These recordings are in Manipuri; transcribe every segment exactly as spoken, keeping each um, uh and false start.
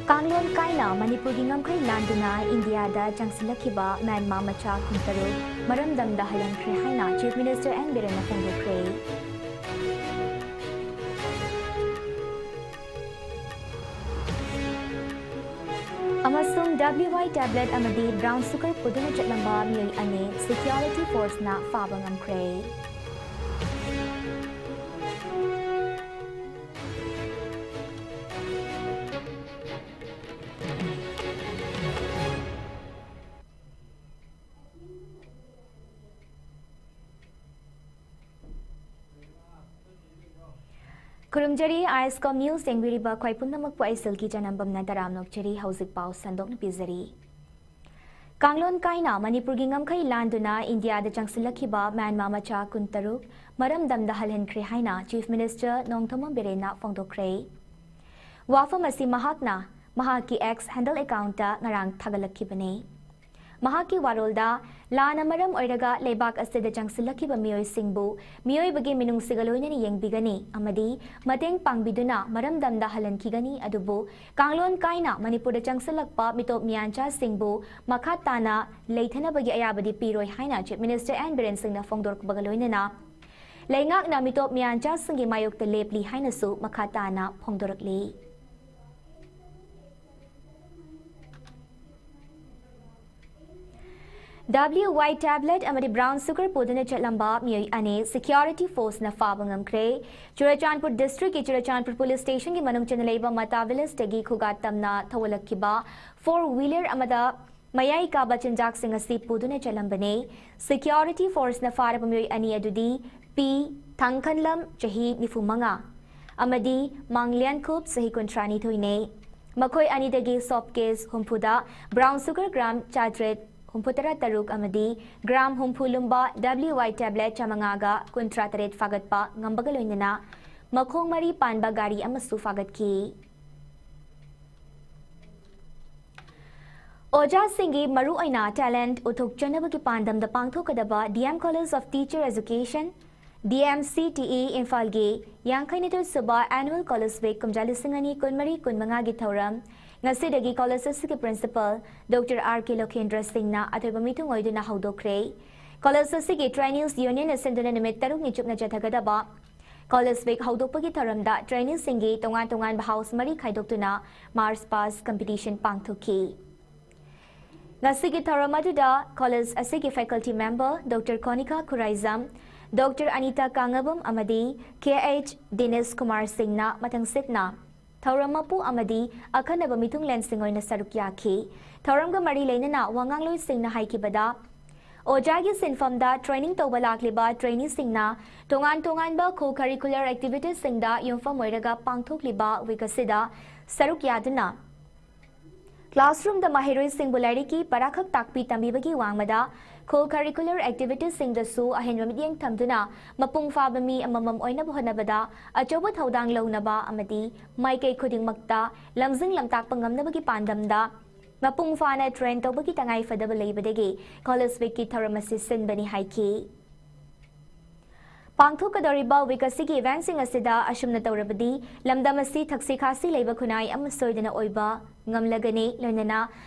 ꯀꯥꯡꯂꯣꯟ ꯀꯥꯏꯅ ꯃꯅꯤꯄꯨꯔꯒꯤ ꯉꯝꯈꯩ ꯂꯥꯟꯗꯨꯅ ꯏꯟꯗꯤꯌꯥꯗ ꯆꯪꯁꯤꯜꯂꯛꯈꯤꯕ ꯃ꯭ꯌꯥꯟꯃꯥꯔ ꯃꯆꯥ ꯀꯨꯟꯇꯔꯨꯛ ꯃꯔꯝꯗꯝꯗ ꯍꯜꯍꯟꯈ꯭ꯔꯦ ꯍꯥꯏꯅ Chief Minister N. ꯕꯤꯔꯦꯟꯅ ꯐꯣꯡꯗꯣꯛꯈ꯭ꯔꯦ꯫ ꯑꯃꯁꯨꯡ W Y tablet ꯑꯃꯗꯤ brown sugar ꯄꯨꯗꯨꯅ ꯆꯠꯂꯝꯕ ꯃꯤꯑꯣꯏ ꯑꯅꯤ security forceꯅ ꯐꯥꯕ ꯉꯝꯈ꯭ꯔꯦ꯫ ꯈꯨꯔꯨꯝꯖꯔꯤ, ISCOM News ꯌꯦꯡꯕꯤꯔꯤꯕ ꯑꯩꯈꯣꯏ ꯄꯨꯝꯅꯃꯛꯄꯨ ꯑꯩ ꯁꯤꯜꯀꯤ ꯆꯅꯝꯕꯝꯅ ꯇꯔꯥꯝꯅ ꯑꯣꯛꯆꯔꯤ꯫ ꯍꯧꯖꯤꯛ ꯄꯥꯎ ꯁꯟꯗꯣꯛꯅ ꯄꯤꯖꯔꯤ꯫ ꯀꯥꯡꯂꯣꯟ ꯀꯥꯏꯅ ꯃꯅꯤꯄꯨꯔꯒꯤ ꯉꯝꯈꯩ ꯂꯥꯟꯗꯨꯅ ꯏꯟꯗꯤꯌꯥꯗ ꯆꯪꯁꯤꯜꯂꯛꯈꯤꯕ ꯃ꯭ꯌꯥꯟꯃꯥꯔ ꯃꯆꯥ ꯀꯨꯟꯇꯔꯨꯛ ꯃꯔꯝꯗꯝꯗ ꯍꯜꯍꯟꯈ꯭ꯔꯦ ꯍꯥꯏꯅ Chief Minister ꯅꯣꯡꯊꯣꯝꯕꯝ ꯕꯤꯔꯦꯟꯅ ꯐꯣꯡꯗꯣꯛꯈ꯭ꯔꯦ꯫ ꯋꯥꯐꯝ ꯑꯁꯤ ꯃꯍꯥꯛꯅ ꯃꯍꯥꯛꯀꯤ X handle accountꯇ ꯉꯔꯥꯡ ꯊꯥꯒꯠꯂꯛꯈꯤꯕꯅꯤ꯫ ꯃꯍꯥꯛꯀꯤ ꯋꯥꯔꯣꯜꯗ, ꯂꯥꯟꯅ ꯃꯔꯝ ꯑꯣꯏꯔꯒ ꯂꯩꯕꯥꯛ ꯑꯁꯤꯗ ꯆꯪꯁꯤꯜꯂꯛꯈꯤꯕ ꯃꯤꯑꯣꯏꯁꯤꯡꯕꯨ ꯃꯤꯑꯣꯏꯕꯒꯤ ꯃꯤꯅꯨꯡꯁꯤꯒ ꯂꯣꯏꯅꯅ ꯌꯦꯡꯕꯤꯒꯅꯤ ꯑꯃꯗꯤ ꯃꯇꯦꯡ ꯄꯥꯡꯕꯤꯗꯨꯅ ꯃꯔꯝꯗꯝꯗ ꯍꯜꯍꯟꯈꯤꯒꯅꯤ, ꯑꯗꯨꯕꯨ ꯀꯥꯡꯂꯣꯟ ꯀꯥꯏꯅ ꯃꯅꯤꯄꯨꯔꯗ ꯆꯪꯁꯤꯜꯂꯛꯄ ꯃꯤꯇꯣꯞ ꯃꯤꯌꯥꯟꯆꯥꯁꯤꯡꯕꯨ ꯃꯈꯥ ꯇꯥꯅ ꯂꯩꯊꯅꯕꯒꯤ ꯑꯌꯥꯕꯗꯤ ꯄꯤꯔꯣꯏ ꯍꯥꯏꯅ Chief Minister N. ꯕꯤꯔꯦꯟ ꯁꯤꯡꯅ ꯐꯣꯡꯗꯣꯔꯛꯄꯒ ꯂꯣꯏꯅꯅ ꯂꯩꯉꯥꯛꯅ ꯃꯤꯇꯣꯞ ꯃꯤꯌꯥꯟꯆꯥꯁꯤꯡꯒꯤ ꯃꯥꯌꯣꯛꯇ ꯂꯦꯞꯂꯤ ꯍꯥꯏꯅꯁꯨ ꯃꯈꯥ ꯇꯥꯅ ꯐꯣꯡꯗꯣꯔꯛꯂꯤ꯫ W Y tablet ꯑꯃꯗꯤ brown sugar ꯄꯨꯗꯨꯅ ꯆꯠꯂꯝꯕ ꯃꯤꯑꯣꯏ ꯑꯅꯤ security forceꯅ ꯐꯥꯕ ꯉꯝꯈ꯭ꯔꯦ꯫ ꯆꯨꯔꯆꯥꯟꯄꯨꯔ districtꯀꯤ ꯆꯨꯔꯆꯥꯟꯄꯨꯔ police stationꯒꯤ ꯃꯅꯨꯡ ꯆꯟꯅ ꯂꯩꯕ ꯃꯇꯥ villageꯇꯒꯤ ꯈꯨꯒꯥ ꯇꯝꯅ ꯊꯧꯒꯠꯂꯛꯈꯤꯕ four wheeler ꯑꯃꯗ ꯃꯌꯥꯏ ꯀꯥꯕ ꯆꯤꯟꯖꯥꯛꯁꯤꯡ ꯑꯁꯤ ꯄꯨꯗꯨꯅ ꯆꯠꯂꯝꯕꯅꯤ꯫ Security forceꯅ ꯐꯥꯔꯕ ꯃꯤꯑꯣꯏ ꯑꯅꯤ ꯑꯗꯨꯗꯤ ꯄꯤ ꯊꯥꯡꯈꯟꯂꯝ, ꯆꯍꯤ ꯅꯤꯐꯨ ꯃꯉꯥ, ꯑꯃꯗꯤ ꯃꯥꯡꯂꯤꯌꯥꯟꯈꯨꯞ, ꯆꯍꯤ ꯀꯨꯟꯊ꯭ꯔꯥ ꯅꯤꯊꯣꯏꯅꯤ꯫ ꯃꯈꯣꯏ ꯑꯅꯤꯗꯒꯤ soft cash ꯍꯨꯝꯐꯨꯗ, brown sugar gram ꯆꯥꯇ꯭ꯔꯦꯠ ꯍꯨꯝꯐꯨꯇꯔꯥ ꯇꯔꯨꯛ ꯑꯃꯗꯤ gram ꯍꯨꯝꯐꯨ ꯂꯨꯝꯕ W Y tablet ꯆꯥꯃꯉꯥꯒ ꯀꯨꯟꯊ꯭ꯔꯥ ꯇꯔꯦꯠ ꯐꯥꯒꯠꯄ ꯉꯝꯕꯒ ꯂꯣꯏꯅꯅ ꯃꯈꯣꯡ ꯃꯔꯤ ꯄꯥꯟꯕ ꯒꯥꯔꯤ ꯑꯃꯁꯨ ꯐꯥꯒꯠꯈꯤ꯫ ꯑꯣꯖꯥꯁꯤꯡꯒꯤ ꯃꯔꯨꯑꯣꯏꯅ talent ꯎꯠꯊꯣꯛꯆꯅꯕꯒꯤ ꯄꯥꯟꯗꯝꯗ ꯄꯥꯡꯊꯣꯛꯀꯗꯕ D M College of Teacher Education, D M C T E, ꯏꯝꯐꯥꯜꯒꯤ ꯌꯥꯡꯈꯩꯅꯤꯊꯣꯏ ꯁꯨꯕ Annual College Week ꯀꯨꯝꯖꯥ ꯂꯤꯁꯤꯡ ꯑꯅꯤ ꯀꯨꯟꯃꯔꯤ ꯀꯨꯟꯃꯉꯥꯒꯤ ꯊꯧꯔꯝ ꯉꯁꯤꯗꯒꯤ ꯀꯣꯂꯦꯖ ꯑꯁꯤꯒꯤ ꯄ꯭ꯔꯤꯟꯁꯤꯄꯜ ꯗꯣꯛꯇꯔ ꯑꯥꯔ ꯀꯦ ꯂꯣꯀꯦꯟꯗ꯭ꯔ ꯁꯤꯡꯅ ꯑꯊꯣꯏꯕ ꯃꯤꯊꯨꯡ ꯑꯣꯏꯗꯨꯅ ꯍꯧꯗꯣꯛꯈ꯭ꯔꯦ꯫ ꯀꯣꯂꯦꯖ ꯑꯁꯤꯒꯤ ꯇ꯭ꯔꯦꯅꯤꯁ ꯌꯨꯅꯤꯌꯟꯅ ꯁꯤꯟꯗꯨꯅ ꯅꯨꯃꯤꯠ ꯇꯔꯨꯛꯅꯤ ꯆꯨꯞꯅ ꯆꯠꯊꯒꯗꯕ ꯀꯣꯂꯦꯖ ꯋꯤꯛ ꯍꯧꯗꯣꯛꯄꯒꯤ ꯊꯧꯔꯝꯗ ꯇ꯭ꯔꯦꯅꯤꯁꯤꯡꯒꯤ ꯇꯣꯉꯥꯟ ꯇꯣꯉꯥꯟꯕ ꯍꯥꯎꯁ ꯃꯔꯤ ꯈꯥꯏꯗꯣꯛꯇꯨꯅ ꯃꯥꯔꯆ ꯄꯥꯁ ꯀꯝꯄꯤꯇꯤꯁꯟ ꯄꯥꯡꯊꯣꯛꯈꯤ꯫ ꯉꯁꯤꯒꯤ ꯊꯧꯔꯝ ꯑꯗꯨꯗ ꯀꯣꯂꯦꯖ ꯑꯁꯤꯒꯤ faculty member doctor ꯀꯣꯅꯤꯀꯥ Khuraijam, doctor Anita ꯀꯥꯉꯕꯝ ꯑꯃꯗꯤ ꯀꯦ ꯑꯩꯆ ꯗꯤꯅꯦꯁ ꯀꯨꯃꯥꯔ ꯁꯤꯡꯅ ꯃꯊꯪꯁꯤꯠꯅ ꯊꯧꯔꯝ ꯃꯄꯨ ꯑꯃꯗꯤ ꯑꯈꯟꯅꯕ ꯃꯤꯊꯨꯡꯂꯦꯟꯁꯤꯡ ꯑꯣꯏꯅ ꯁꯔꯨꯛ ꯌꯥꯈꯤ꯫ ꯊꯧꯔꯝꯒ ꯃꯔꯤ ꯂꯩꯅꯅ ꯋꯥꯉꯥꯡꯂꯣꯏꯁꯤꯡꯅ ꯍꯥꯏꯈꯤꯕꯗ, ꯑꯣꯖꯥꯒꯤ ꯁꯤꯟꯐꯝꯗ ꯇ꯭ꯔꯦꯅꯤꯡ ꯇꯧꯕ ꯂꯥꯛꯂꯤꯕ ꯇ꯭ꯔꯦꯅꯤꯁꯤꯡꯅ ꯇꯣꯉꯥꯟ ꯇꯣꯉꯥꯟꯕ ꯈꯣ ꯀꯔꯤꯀꯨꯂꯔ ꯑꯦꯛꯇꯤꯚꯤꯇꯤꯁꯁꯤꯡꯗ ꯌꯨꯝꯐꯝ ꯑꯣꯏꯔꯒ ꯄꯥꯡꯊꯣꯛꯂꯤꯕ ꯋꯤꯛ ꯑꯁꯤꯗ ꯁꯔꯨꯛ ꯌꯥꯗꯨꯅ ꯀ꯭ꯂꯥꯁꯔꯨꯝꯗ ꯃꯍꯩꯔꯣꯏꯁꯤꯡꯕꯨ ꯂꯥꯏꯔꯤꯛꯀꯤ ꯄꯔꯥꯈꯛ ꯇꯥꯛꯄꯤ ꯇꯝꯕꯤꯕꯒꯤ ꯋꯥꯡꯃꯗ ꯈꯣ ꯀꯔꯤꯀꯨꯂꯔ ꯑꯦꯛꯇꯤꯚꯤꯇꯤꯁꯁꯤꯡꯗꯁꯨ ꯑꯍꯦꯟꯕ ꯃꯤꯠꯌꯦꯡ ꯊꯝꯗꯨꯅ ꯃꯄꯨꯡ ꯐꯥꯕ ꯃꯤ ꯑꯃꯃꯝ ꯑꯣꯏꯅꯕ ꯍꯣꯠꯅꯕꯗ ꯑꯆꯧꯕ ꯊꯧꯗꯥꯡ ꯂꯧꯅꯕ ꯑꯃꯗꯤ ꯃꯥꯏꯀꯩ ꯈꯨꯗꯤꯡꯃꯛꯇ ꯂꯝꯖꯤꯡ ꯂꯝꯇꯥꯛꯄ ꯉꯝꯅꯕꯒꯤ ꯄꯥꯟꯗꯝꯗ ꯃꯄꯨꯡ ꯐꯥꯅ ꯇ꯭ꯔꯦꯟ ꯇꯧꯕꯒꯤ ꯇꯉꯥꯏ ꯐꯗꯕ ꯂꯩꯕꯗꯒꯤ ꯀꯣꯂꯦꯖ ꯋꯤꯛꯀꯤ ꯊꯧꯔꯝ ꯑꯁꯤ ꯁꯤꯟꯕꯅꯤ ꯍꯥꯏꯈꯤ꯫ ꯄꯥꯡꯊꯣꯛꯀꯗꯧꯔꯤꯕ ꯋꯤꯛ ꯑꯁꯤꯒꯤ ꯏꯚꯦꯟꯠꯁꯤꯡ ꯑꯁꯤꯗ ꯑꯁꯨꯝꯅ ꯇꯧꯔꯕꯗꯤ ꯂꯝꯗꯝ ꯑꯁꯤ ꯊꯛꯁꯤ ꯈꯥꯁꯤ ꯂꯩꯕ ꯈꯨꯟꯅꯥꯏ ꯑꯃ ꯁꯣꯏꯗꯅ ꯑꯣꯏꯕ ꯉꯝꯂꯒꯅꯤ, ꯂꯣꯏꯅꯅ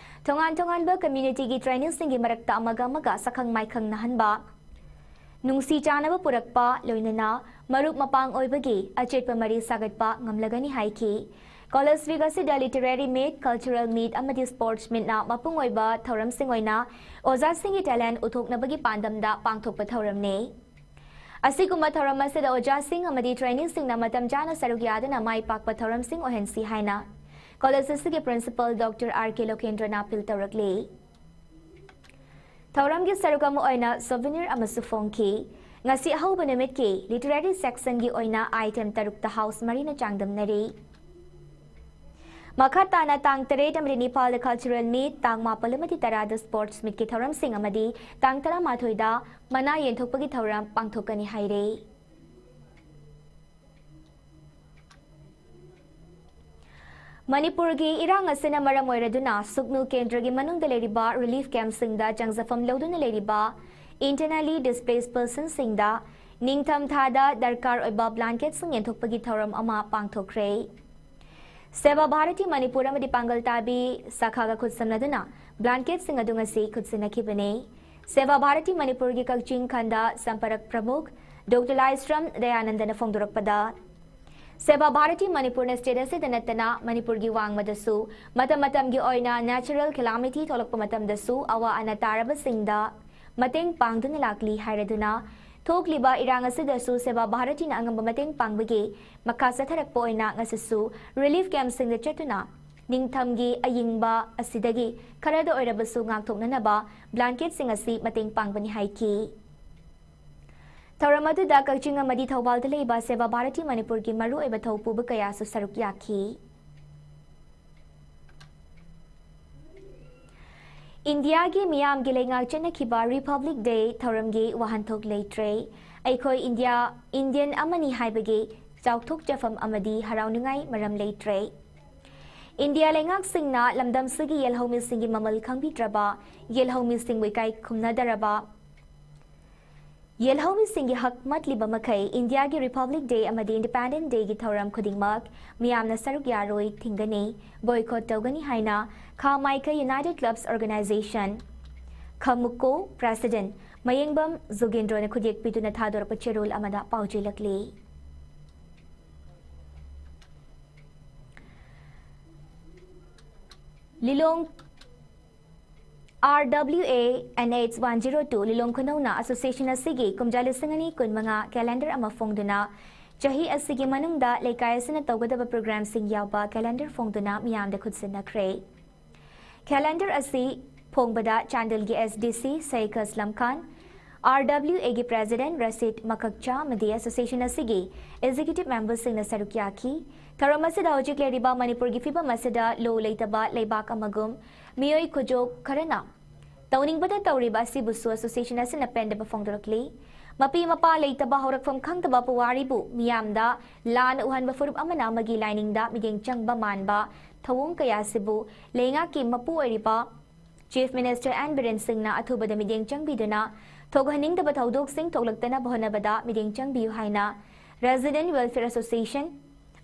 ꯇꯣꯉꯥꯟ ꯇꯣꯉꯥꯟꯕ ꯀꯝꯃ꯭ꯌꯨꯅꯤꯇꯤꯒꯤ ꯇ꯭ꯔꯦꯅꯤꯁꯤꯡꯒꯤ ꯃꯔꯛꯇ ꯑꯃꯒ ꯑꯃꯒ ꯁꯛꯈꯪ ꯃꯥꯏꯈꯪꯅꯍꯟꯕ, ꯅꯨꯡꯁꯤ ꯆꯥꯟꯅꯕ ꯄꯨꯔꯛꯄ, ꯂꯣꯏꯅꯅ ꯃꯔꯨꯞ ꯃꯄꯥꯡ ꯑꯣꯏꯕꯒꯤ ꯑꯆꯦꯠꯄ ꯃꯔꯤ ꯁꯥꯒꯠꯄ ꯉꯝꯂꯒꯅꯤ ꯍꯥꯏꯈꯤ꯫ ꯀꯣꯂꯦꯖ ꯋꯤꯛ ꯑꯁꯤꯗ ꯂꯤꯇꯔꯦꯔꯤ ꯃꯤꯠ, ꯀꯜꯆꯔꯦꯜ ꯃꯤꯠ ꯑꯃꯗꯤ ꯁ꯭ꯄꯣꯔꯠꯁ ꯃꯤꯠꯅ ꯃꯄꯨꯡ ꯑꯣꯏꯕ ꯊꯧꯔꯝꯁꯤꯡ ꯑꯣꯏꯅ ꯑꯣꯖꯥꯁꯤꯡꯒꯤ ꯇꯦꯂꯦꯟꯠ ꯎꯠꯊꯣꯛꯅꯕꯒꯤ ꯄꯥꯟꯗꯝꯗ ꯄꯥꯡꯊꯣꯛꯄ ꯊꯧꯔꯝꯅꯤ꯫ ꯑꯁꯤꯒꯨꯝꯕ ꯊꯧꯔꯝ ꯑꯁꯤꯗ ꯑꯣꯖꯥꯁꯤꯡ ꯑꯃꯗꯤ ꯇ꯭ꯔꯦꯅꯤꯁꯤꯡꯅ ꯃꯇꯝ ꯆꯥꯅ ꯁꯔꯨꯛ ꯌꯥꯗꯨꯅ ꯃꯥꯏ ꯄꯥꯛꯄ ꯊꯧꯔꯝꯁꯤꯡ ꯑꯣꯏꯍꯟꯁꯤ ꯍꯥꯏꯅ ꯀꯣꯂꯦꯖ ꯑꯁꯤꯒꯤ ꯄ꯭ꯔꯤꯟꯁꯤꯄꯜ ꯗꯣꯛꯇꯔ ꯑꯥꯔ ꯀꯦ ꯂꯣꯀꯦꯟꯗ꯭ꯔꯅ ꯑꯄꯤꯜ ꯇꯧꯔꯛꯂꯤ꯫ ꯊꯧꯔꯝꯒꯤ ꯁꯔꯨꯛ ꯑꯃ ꯑꯣꯏꯅ ꯁꯣꯚꯦꯅꯤꯌꯔ ꯑꯃꯁꯨ ꯐꯣꯡꯈꯤ꯫ ꯉꯁꯤ ꯑꯍꯧꯕ ꯅꯨꯃꯤꯠꯀꯤ ꯂꯤꯇꯔꯦꯔꯤ ꯁꯦꯛꯁꯟꯒꯤ ꯑꯣꯏꯅ ꯑꯥꯏꯇꯦꯝ ꯇꯔꯨꯛꯇ ꯍꯥꯎꯁ ꯃꯔꯤꯅ ꯆꯥꯡꯗꯝꯅꯔꯤ꯫ ꯃꯈꯥ ꯇꯥꯅ ꯇꯥꯡ ꯇꯔꯦꯠ ꯑꯃꯗꯤ ꯅꯤꯄꯥꯜꯗ ꯀꯜꯆꯔꯦꯜ ꯃꯤꯠ, ꯇꯥꯡ ꯃꯥꯄꯜ ꯑꯃꯗꯤ ꯇꯔꯥꯗ ꯁ꯭ꯄꯣꯔꯠꯁ ꯃꯤꯠꯀꯤ ꯊꯧꯔꯝꯁꯤꯡ ꯑꯃꯗꯤ ꯇꯥꯡ ꯇꯔꯥꯃꯥꯊꯣꯏꯗ ꯃꯅꯥ ꯌꯦꯟꯊꯣꯛꯄꯒꯤ ꯊꯧꯔꯝ ꯄꯥꯡꯊꯣꯛꯀꯅꯤ ꯍꯥꯏꯔꯦ꯫ ꯃꯅꯤꯄꯨꯔꯒꯤ ꯏꯔꯥꯡ ꯑꯁꯤꯅ ꯃꯔꯝ ꯑꯣꯏꯔꯗꯨꯅ ꯁꯨꯛꯅꯨ ꯀꯦꯟꯗ꯭ꯔꯒꯤ ꯃꯅꯨꯡꯗ ꯂꯩꯔꯤꯕ ꯔꯤꯂꯤꯐ ꯀꯦꯝꯞꯁꯤꯡꯗ ꯆꯪꯖꯐꯝ ꯂꯧꯗꯨꯅ ꯂꯩꯔꯤꯕ ꯏꯟꯇꯔꯅꯦꯂꯤ ꯗꯤꯁꯄ꯭ꯂꯦꯁ ꯄꯔꯁꯟꯁꯤꯡꯗ ꯅꯤꯡꯊꯝ ꯊꯥꯗ ꯗꯔꯀꯥꯔ ꯑꯣꯏꯕ ꯕ꯭ꯂꯥꯡꯀꯦꯠꯁꯤꯡ ꯌꯦꯟꯊꯣꯛꯄꯒꯤ ꯊꯧꯔꯝ ꯑꯃ ꯄꯥꯡꯊꯣꯛꯈ꯭ꯔꯦ꯫ ꯁꯦꯕꯥ ꯚꯥꯔꯇꯤ ꯃꯅꯤꯄꯨꯔ ꯑꯃꯗꯤ ꯄꯥꯡꯒꯜ ꯇꯥꯕꯤ ꯁꯥꯈꯥꯒ ꯈꯨꯠꯁꯝꯅꯗꯨꯅ ꯕ꯭ꯂꯥꯟꯀꯦꯠꯁꯤꯡ ꯑꯗꯨ ꯉꯁꯤ ꯈꯨꯠꯁꯤꯟꯅꯈꯤꯕꯅꯤ꯫ ꯁꯦꯕꯥ ꯚꯥꯔꯇꯤ ꯃꯅꯤꯄꯨꯔꯒꯤ ꯀꯛꯆꯤꯡ ꯈꯟꯗ ꯁꯝꯄꯔꯛ ꯄ꯭ꯔꯃꯨꯈ ꯗꯣꯛꯇꯔ ꯂꯥꯏꯁ꯭ꯔꯝ ꯗꯌꯥꯅꯟꯗꯅ ꯐꯣꯡꯗꯣꯔꯛꯄꯗ, ꯁꯦꯕꯥ ꯚꯥꯔꯇꯤ ꯃꯅꯤꯄꯨꯔꯅ state ꯑꯁꯤꯗ ꯅꯠꯇꯅ ꯃꯅꯤꯄꯨꯔꯒꯤ ꯋꯥꯡꯃꯗꯁꯨ ꯃꯇꯝ ꯃꯇꯝꯒꯤ ꯑꯣꯏꯅ natural calamity ꯊꯣꯛꯂꯛꯄ ꯃꯇꯝꯗꯁꯨ ꯑꯋꯥ ꯑꯅꯥ ꯇꯥꯔꯕꯁꯤꯡꯗ ꯃꯇꯦꯡ ꯄꯥꯡꯗꯨꯅ ꯂꯥꯛꯂꯤ ꯍꯥꯏꯔꯗꯨꯅ, ꯊꯣꯛꯂꯤꯕ ꯏꯔꯥꯡ ꯑꯁꯤꯗꯁꯨ ꯁꯦꯕꯥ ꯚꯥꯔꯇꯤꯅ ꯑꯉꯝꯕ ꯃꯇꯦꯡ ꯄꯥꯡꯕꯒꯤ ꯃꯈꯥ ꯆꯠꯊꯔꯛꯄ ꯑꯣꯏꯅ ꯉꯁꯤꯁꯨ relief campꯁꯤꯡꯗ ꯆꯠꯇꯨꯅ ꯅꯤꯡꯊꯝꯒꯤ ꯑꯌꯤꯡꯕ ꯑꯁꯤꯗꯒꯤ ꯈꯔꯗ ꯑꯣꯏꯔꯕꯁꯨ ꯉꯥꯛꯊꯣꯛꯅꯅꯕ ꯕ꯭ꯂꯥꯟꯀꯦꯠꯁꯤꯡ ꯑꯁꯤ ꯃꯇꯦꯡ ꯄꯥꯡꯕꯅꯤ ꯍꯥꯏꯈꯤ꯫ ꯊꯧꯔꯝ ꯑꯗꯨꯗ ꯀꯛꯆꯤꯡ ꯑꯃꯗꯤ ꯊꯧꯕꯥꯜꯗ ꯂꯩꯕ ꯁꯦꯕꯥ ꯚꯥꯔꯇꯤ ꯃꯅꯤꯄꯨꯔꯒꯤ ꯃꯔꯨꯑꯣꯏꯕ ꯊꯧꯄꯨꯕ ꯀꯌꯥꯁꯨ ꯁꯔꯨꯛ ꯌꯥꯈꯤ꯫ ꯏꯟꯗꯤꯌꯥꯒꯤ ꯃꯤꯌꯥꯝꯒꯤ ꯂꯩꯉꯥꯛ ꯆꯠꯅꯈꯤꯕ Republic Day ꯊꯧꯔꯝꯒꯤ ꯋꯥꯍꯟꯊꯣꯛ ꯂꯩꯇ꯭ꯔꯦ꯫ ꯑꯩꯈꯣꯏ ꯏꯟꯗꯤꯌꯥ, Indian ꯑꯃꯅꯤ ꯍꯥꯏꯕꯒꯤ ꯆꯥꯎꯊꯣꯛꯆꯐꯝ ꯑꯃꯗꯤ ꯍꯔꯥꯎꯅꯤꯡꯉꯥꯏ ꯃꯔꯝ ꯂꯩꯇ꯭ꯔꯦ꯫ ꯏꯟꯗꯤꯌꯥ ꯂꯩꯉꯥꯛꯁꯤꯡꯅ ꯂꯝꯗꯝꯁꯤꯒꯤ ꯌꯦꯜꯍꯧꯃꯤꯁꯤꯡꯒꯤ ꯃꯃꯜ ꯈꯪꯕꯤꯗ꯭ꯔꯕ, ꯌꯦꯜꯍꯧꯃꯤꯁꯤꯡꯕꯨ ꯏꯀꯥꯏ ꯈꯨꯝꯅꯗꯔꯕ, ꯌꯦꯜꯍꯧꯃꯤꯁꯤꯡꯒꯤ ꯍꯛ ꯃꯠꯂꯤꯕ ꯃꯈꯩ ꯏꯟꯗꯤꯌꯥꯒꯤ Republic Day ꯑꯃꯗꯤ Independence Dayꯒꯤ ꯊꯧꯔꯝ ꯈꯨꯗꯤꯡꯃꯛ ꯃꯤꯌꯥꯝꯅ ꯁꯔꯨꯛ ꯌꯥꯔꯣꯏ, ꯊꯤꯡꯒꯅꯤ, boycott ꯇꯧꯒꯅꯤ ꯍꯥꯏꯅ ꯈꯥ ꯃꯥꯏꯀꯩ United Clubs Organization, ꯈꯃꯨꯀꯣ, President ꯃꯌꯦꯡꯕꯝ ꯖꯣꯒꯦꯟꯗ꯭ꯔꯣꯅ ꯈꯨꯠꯌꯦꯛ ꯄꯤꯗꯨꯅ ꯊꯥꯗꯣꯔꯛꯄ ꯆꯦꯔꯣꯜ ꯑꯃꯗ ꯄꯥꯎꯖꯦꯜꯂꯛꯂꯤ꯫ ꯂꯤꯂꯣꯡ RWA NH one zero two ꯂꯤꯂꯣꯡ ꯈꯨꯅꯧꯅ association ꯑꯁꯤꯒꯤ ꯀꯨꯝꯖꯥ ꯂꯤꯁꯤꯡ ꯑꯅꯤ ꯀꯨꯟꯃꯉꯥ calendar ꯑꯃ ꯐꯣꯡꯗꯨꯅ, ꯆꯍꯤ ꯑꯁꯤꯒꯤ ꯃꯅꯨꯡꯗ ꯂꯩꯀꯥꯏ ꯑꯁꯤꯅ ꯇꯧꯒꯗꯕ programꯁꯤꯡ ꯌꯥꯎꯕ calendar ꯐꯣꯡꯗꯨꯅ ꯃꯤꯌꯥꯝꯗ ꯈꯨꯠꯁꯤꯟꯅꯈ꯭ꯔꯦ꯫ Calendar ꯑꯁꯤ ꯐꯣꯡꯕꯗ ꯆꯥꯟꯗꯦꯜꯒꯤ SDC ꯁꯩꯈꯁ ꯂꯝꯈꯥꯟ, RWAꯒꯤ President ꯔꯁꯤꯗ ꯃꯀꯛꯆꯥ ꯑꯃꯗꯤ association ꯑꯁꯤꯒꯤ executive memberꯁꯤꯡꯅ ꯁꯔꯨꯛ ꯌꯥꯈꯤ꯫ ꯊꯧꯔꯝ ꯑꯁꯤꯗ ꯍꯧꯖꯤꯛ ꯂꯩꯔꯤꯕ ꯃꯅꯤꯄꯨꯔꯒꯤ ꯐꯤꯕꯝ ꯑꯁꯤꯗ ꯂꯣ ꯂꯩꯇꯕ ꯂꯩꯕꯥꯛ ꯑꯃꯒꯨꯝ ꯃꯤꯑꯣꯏ ꯈꯨꯖꯣꯛ ꯈꯔꯅ ꯇꯧꯅꯤꯡꯕꯗ ꯇꯧꯔꯤꯕ ꯑꯁꯤꯕꯨꯁꯨ association ꯑꯁꯤꯅ ꯄꯦꯟꯗꯕ ꯐꯣꯡꯗꯣꯔꯛꯂꯤ꯫ ꯃꯄꯤ ꯃꯄꯥ ꯂꯩꯇꯕ, ꯍꯧꯔꯛꯐꯝ ꯈꯪꯗꯕ ꯄꯨꯋꯥꯔꯤꯕꯨ ꯃꯤꯌꯥꯝꯗ ꯂꯥꯟꯅ ꯎꯍꯟꯕ ꯐꯨꯔꯨꯞ ꯑꯃꯅ ꯑꯃꯒꯤ ꯂꯥꯏꯅꯤꯡꯗ ꯃꯤꯠꯌꯦꯡ ꯆꯪꯕ ꯃꯥꯟꯕ ꯊꯧꯑꯣꯡ ꯀꯌꯥ ꯑꯁꯤꯕꯨ ꯂꯩꯉꯥꯛꯀꯤ ꯃꯄꯨ ꯑꯣꯏꯔꯤꯕ Chief Minister N ꯕꯤꯔꯦꯟ ꯁꯤꯡꯅ ꯑꯊꯨꯕꯗ ꯃꯤꯠꯌꯦꯡ ꯆꯪꯕꯤꯗꯨꯅ ꯊꯣꯛꯍꯟꯅꯤꯡꯗꯕ ꯊꯧꯗꯣꯛꯁꯤꯡ ꯊꯣꯛꯂꯛꯇꯅꯕ ꯍꯣꯠꯅꯕꯗ ꯃꯤꯠꯌꯦꯡ ꯆꯪꯕꯤꯌꯨ ꯍꯥꯏꯅ Resident Welfare Association,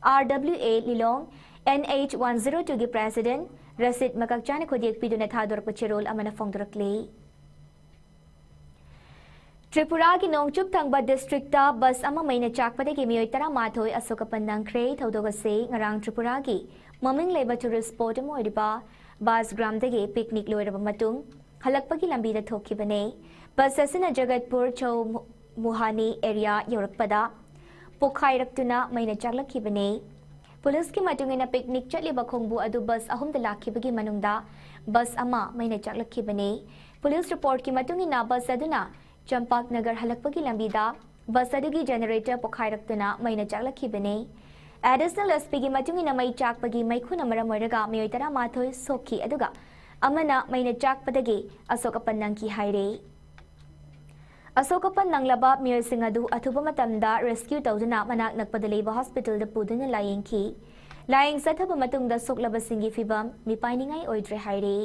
RWA ꯂꯤꯂꯣꯡ, N H one zero two ꯒꯤ President ꯔꯁꯤꯗ ꯃꯀꯛꯆꯥꯅ ꯈꯨꯗꯦꯛ ꯄꯤꯗꯨꯅ ꯊꯥꯗꯣꯔꯛꯄ ꯆꯦꯔꯣꯜ ꯑꯃꯅ ꯐꯣꯡꯗꯣꯔꯛꯂꯤ꯫ ꯇ꯭ꯔꯤꯄꯨꯔꯥꯒꯤ ꯅꯣꯡꯆꯨꯞ ꯊꯪꯕ district ꯇ bus ꯑꯃ ꯃꯩꯅ ꯆꯥꯛꯄꯗꯒꯤ ꯃꯤꯑꯣꯏ ꯇꯔꯥꯃꯥꯊꯣꯏ ꯑꯁꯣꯛ ꯑꯄꯟ ꯅꯪꯈ꯭ꯔꯦ꯫ ꯊꯧꯗꯣꯛ ꯑꯁꯤ ꯉꯔꯥꯡ ꯇ꯭ꯔꯤꯄꯨꯔꯥꯒꯤ ꯃꯃꯤꯡ ꯂꯩꯕ tourist spot ꯑꯃ ꯑꯣꯏꯔꯤꯕ ꯕꯥꯁꯒ꯭ꯔꯥꯝꯗꯒꯤ picnic ꯂꯣꯏꯔꯕ ꯃꯇꯨꯡ ꯍꯜꯂꯛꯄꯒꯤ ꯂꯝꯕꯤꯗ ꯊꯣꯛꯈꯤꯕꯅꯦ꯫ Bus ꯑꯁꯤꯅ ꯖꯒꯠꯄꯨꯔ ꯆꯧ ꯃꯨ-, ꯃꯨꯍꯥꯅꯤ area ꯌꯧꯔꯛꯄꯗ ꯄꯣꯈꯥꯏꯔꯛꯇꯨꯅ ꯃꯩꯅ ꯆꯥꯛꯂꯛꯈꯤꯕꯅꯦ꯫ ꯄꯨꯂꯤꯁꯀꯤ ꯃꯇꯨꯡ ꯏꯟꯅ, picnic ꯆꯠꯂꯤꯕ ꯈꯣꯡꯕꯨ ꯑꯗꯨ bus ꯑꯍꯨꯝꯗ ꯂꯥꯛꯈꯤꯕꯒꯤ ꯃꯅꯨꯡꯗ bus ꯑꯃ ꯃꯩꯅ ꯆꯥꯛꯂꯛꯈꯤꯕꯅꯦ꯫ ꯄꯨꯂꯤꯁ report ꯀꯤ ꯃꯇꯨꯡ ꯏꯟꯅ, bus ꯑꯗꯨꯅ ꯆꯝꯄꯥꯛ ꯅꯒꯔ ꯍꯜꯂꯛꯄꯒꯤ ꯂꯝꯕꯤꯗ bus ꯑꯗꯨꯒꯤ generator ꯄꯣꯈꯥꯏꯔꯛꯇꯨꯅ ꯃꯩꯅ ꯆꯥꯛꯂꯛꯈꯤꯕꯅꯤ꯫ Additional S P ꯒꯤ ꯃꯇꯨꯡ ꯏꯟꯅ, ꯃꯩ ꯆꯥꯛꯄꯒꯤ ꯃꯩꯈꯨꯅ ꯃꯔꯝ ꯑꯣꯏꯔꯒ ꯃꯤꯑꯣꯏ ꯇꯔꯥꯃꯥꯊꯣꯏ ꯁꯣꯛꯈꯤ, ꯑꯗꯨꯒ ꯑꯃꯅ ꯃꯩꯅ ꯆꯥꯛꯄꯗꯒꯤ ꯑꯁꯣꯛ ꯑꯄꯟ ꯅꯪꯈꯤ ꯍꯥꯏꯔꯦ꯫ ꯑꯁꯣꯛ ꯑꯄꯟ ꯅꯪꯂꯕ ꯃꯤꯑꯣꯏꯁꯤꯡ ꯑꯗꯨ ꯑꯊꯨꯕ ꯃꯇꯝꯗ rescue ꯇꯧꯗꯨꯅ ꯃꯅꯥꯛ ꯅꯛꯄꯗ ꯂꯩꯕ hospital ꯗ ꯄꯨꯗꯨꯅ ꯂꯥꯌꯦꯡꯈꯤ꯫ ꯂꯥꯌꯦꯡ ꯆꯠꯊꯕ ꯃꯇꯨꯡꯗ ꯁꯣꯛꯂꯕꯁꯤꯡꯒꯤ ꯐꯤꯚꯝ ꯃꯤꯄꯥꯏꯅꯤꯡꯉꯥꯏ ꯑꯣꯏꯗ꯭ꯔꯦ ꯍꯥꯏꯔꯦ꯫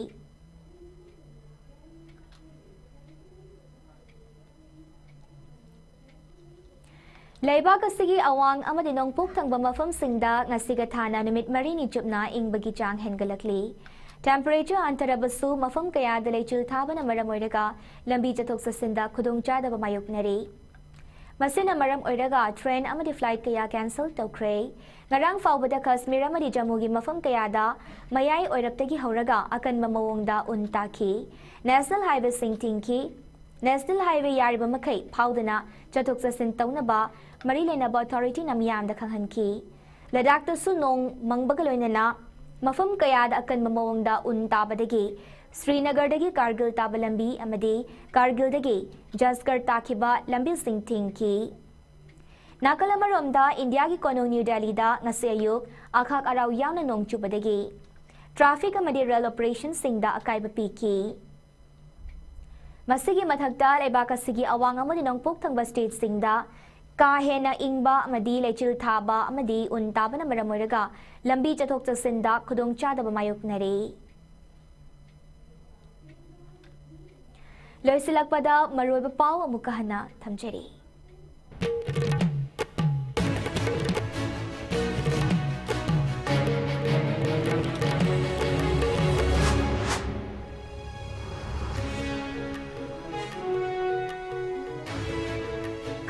ꯂꯩꯕꯥꯛ ꯑꯁꯤꯒꯤ ꯑꯋꯥꯡ ꯑꯃꯗꯤ ꯅꯣꯡꯄꯣꯛ ꯊꯪꯕ ꯃꯐꯝꯁꯤꯡꯗ ꯉꯁꯤꯒ ꯊꯥꯅ ꯅꯨꯃꯤꯠ ꯃꯔꯤꯅꯤ ꯆꯨꯞꯅ ꯏꯪꯕꯒꯤ ꯆꯥꯡ ꯍꯦꯟꯒꯠꯂꯛꯂꯤ꯫ Temperature ꯍꯟꯊꯔꯕꯁꯨ, ꯃꯐꯝ ꯀꯌꯥꯗ ꯂꯩꯆꯤꯜ ꯊꯥꯕꯅ ꯃꯔꯝ ꯑꯣꯏꯔꯒ ꯂꯝꯕꯤ ꯆꯠꯊꯣꯛ ꯆꯠꯁꯤꯟꯗ ꯈꯨꯗꯣꯡꯆꯥꯗꯕ ꯃꯥꯌꯣꯛꯅꯔꯤ꯫ ꯃꯁꯤꯅ ꯃꯔꯝ ꯑꯣꯏꯔꯒ train ꯑꯃꯗꯤ flight ꯀꯌꯥ cancel ꯇꯧꯈ꯭ꯔꯦ꯫ ꯉꯔꯥꯡ ꯐꯥꯎꯕꯗ ꯀꯥꯁꯃꯤꯔ ꯑꯃꯗꯤ ꯖꯝꯃꯨꯒꯤ ꯃꯐꯝ ꯀꯌꯥꯗ ꯃꯌꯥꯏ ꯑꯣꯏꯔꯞꯇꯒꯤ ꯍꯧꯔꯒ ꯑꯀꯟꯕ ꯃꯑꯣꯡꯗ ꯎꯟ ꯇꯥꯈꯤ꯫ National highway ꯁꯤꯡ ꯊꯤꯡꯈꯤ꯫ National highway ꯌꯥꯔꯤꯕ ꯃꯈꯩ ꯐꯥꯎꯗꯅ ꯆꯠꯊꯣꯛ ꯆꯠꯁꯤꯟ ꯇꯧꯅꯕ ꯃꯔꯤ ꯂꯩꯅꯕ authority ꯅ ꯃꯤꯌꯥꯝꯗ ꯈꯪꯍꯟꯈꯤ꯫ ꯂꯗꯥꯈꯇꯁꯨ ꯅꯣꯡ ꯃꯪꯕꯒ ꯂꯣꯏꯅꯅ ꯃꯐꯝ ꯀꯌꯥꯗ ꯑꯀꯟꯕ ꯃꯑꯣꯡꯗ ꯎꯟ ꯇꯥꯕꯗꯒꯤ ꯁ꯭ꯔꯤꯅꯒꯔꯗꯒꯤ ꯀꯥꯔꯒꯤꯜ ꯇꯥꯕ ꯂꯝꯕꯤ ꯑꯃꯗꯤ ꯀꯥꯔꯒꯤꯜꯗꯒꯤ ꯖꯁꯀꯔ ꯇꯥꯈꯤꯕ ꯂꯝꯕꯤꯁꯤꯡ ꯊꯤꯡꯈꯤ꯫ ꯅꯥꯀꯜ ꯑꯃꯔꯣꯝꯗ, ꯏꯟꯗꯤꯌꯥꯒꯤ ꯀꯣꯅꯨꯡ ꯅ꯭ꯌꯨ ꯗꯦꯜꯂꯤꯗ ꯉꯁꯤ ꯑꯌꯨꯛ ꯑꯈꯥꯛ ꯑꯔꯥꯎ ꯌꯥꯎꯅ ꯅꯣꯡ ꯆꯨꯕꯗꯒꯤ traffic ꯑꯃꯗꯤ rail operation ꯁꯤꯡꯗ ꯑꯀꯥꯏꯕ ꯄꯤꯈꯤ꯫ ꯃꯁꯤꯒꯤ ꯃꯊꯛꯇ, ꯂꯩꯕꯥꯛ ꯑꯁꯤꯒꯤ ꯑꯋꯥꯡ ꯑꯃꯗꯤ ꯅꯣꯡꯄꯣꯛ ꯊꯪꯕ state ꯁꯤꯡꯗ ꯀꯥ ꯍꯦꯟꯅ ꯏꯪꯕ ꯑꯃꯗꯤ ꯂꯩꯆꯤꯜ ꯊꯥꯕ ꯑꯃꯗꯤ ꯎꯟ ꯇꯥꯕꯅ ꯃꯔꯝ ꯑꯣꯏꯔꯒ ꯂꯝꯕꯤ ꯆꯠꯊꯣꯛ ꯆꯠꯁꯤꯟꯗ ꯈꯨꯗꯣꯡꯆꯥꯗꯕ ꯃꯥꯌꯣꯛꯅꯔꯦ꯫ ꯂꯣꯏꯁꯤꯜꯂꯛꯄꯗ ꯃꯔꯨꯑꯣꯏꯕ ꯄꯥꯎ ꯑꯃꯨꯛꯀ ꯍꯟꯅ ꯊꯝꯖꯔꯤ꯫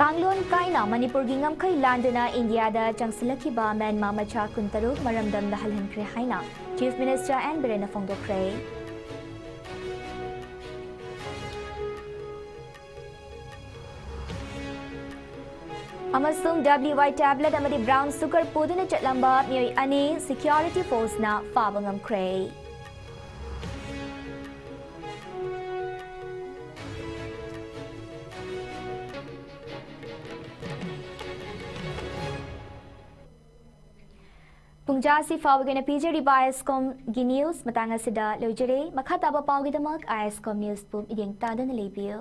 ꯀꯥꯡꯂꯣꯟ ꯀꯥꯏꯅ ꯃꯅꯤꯄꯨꯔꯒꯤ ꯉꯝꯈꯩ ꯂꯥꯟꯗꯨꯅ ꯏꯟꯗꯤꯌꯥꯗ ꯆꯪꯁꯤꯜꯂꯛꯈꯤꯕ ꯃ꯭ꯌꯥꯟꯃꯥꯔ ꯃꯆꯥ ꯀꯨꯟꯇꯔꯨꯛ ꯃꯔꯝꯗꯝꯗ ꯍꯜꯍꯟꯈ꯭ꯔꯦ ꯍꯥꯏꯅ Chief Minister N ꯕꯤꯔꯦꯟꯅ ꯐꯣꯡꯗꯣꯛꯈ꯭ꯔꯦ꯫ ꯑꯃꯁꯨꯡ W Y tablet ꯑꯃꯗꯤ brown sugar ꯄꯨꯗꯨꯅ ꯆꯠꯂꯝꯕ ꯃꯤꯑꯣꯏ ꯑꯅꯤ security forceꯅ ꯐꯥꯕ ꯉꯝꯈ꯭ꯔꯦ꯫ ꯄꯨꯡꯖꯥꯁꯤ ꯐꯥꯎꯕꯒꯤ ꯑꯣꯏꯅ ꯄꯤꯖꯔꯤꯕ ꯑꯥꯏ ꯑꯦꯁ ꯀꯣꯝꯒꯤ news ꯃꯇꯥꯡ ꯑꯁꯤꯗ ꯂꯣꯏꯖꯔꯦ꯫ ꯃꯈꯥ ꯇꯥꯕ ꯄꯥꯎꯒꯤꯗꯃꯛ ꯑꯥꯏ ꯑꯦꯁ ꯀꯣꯝ newsꯄꯨ ꯃꯤꯠꯌꯦꯡ ꯇꯥꯗꯨꯅ ꯂꯩꯕꯤꯌꯨ꯫